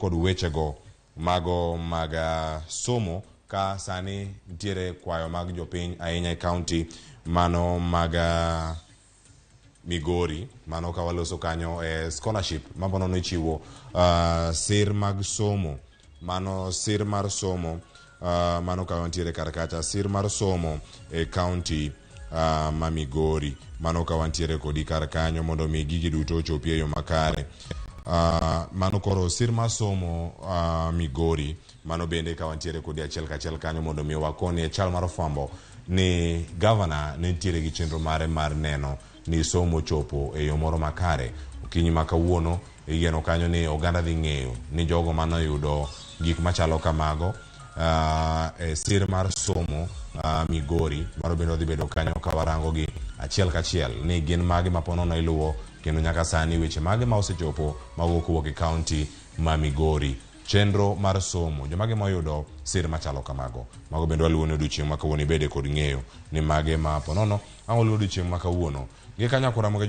kod wechego mago mag somo ka sani nitiere kwayo mag jopiny ahinya e kaunti mano mag Migori. Mano ka waloso kanyo e scholarship mabonono ichiwo sir mag somo, mano sir mar somo mano ka wantiere kar kacha, sir mar somo e kaunti ma Migori. Mano ka wantiere kodi kar kanyo mondo mi gigi duto ochopi e yo makare. Mano koro sir mar somo Migori. Mano bende ka wantiere kodi achiel kachiel kanyo mondo mi wakoni e chal mar fwambo ni gavana ne nitiere gi chenro mare mar neno ni somo ochopo e yo moro makare. Okinyi ma kawuono igeno kanyo ni oganda dhi ng'eyo ni jogo manoyudo gik machalo kamago e sir mar somo Migori. Mano bende wadhi bedo kanyo ka warango gi achiel kachiel ni gin mage ma ponono iluwo kendo nyaka sani weche mage ma osechopo mawuok kowuok e kaunti ma Migori, chenro mar somo, jomage moyudo sir machalo kamago. Mago bende waluwo ni odiochieng' ma kawuono ibede kod ng'eyo ni mage ma ponono ang' waluwo odiochieng' ma kawuono gi kanyo akora moge.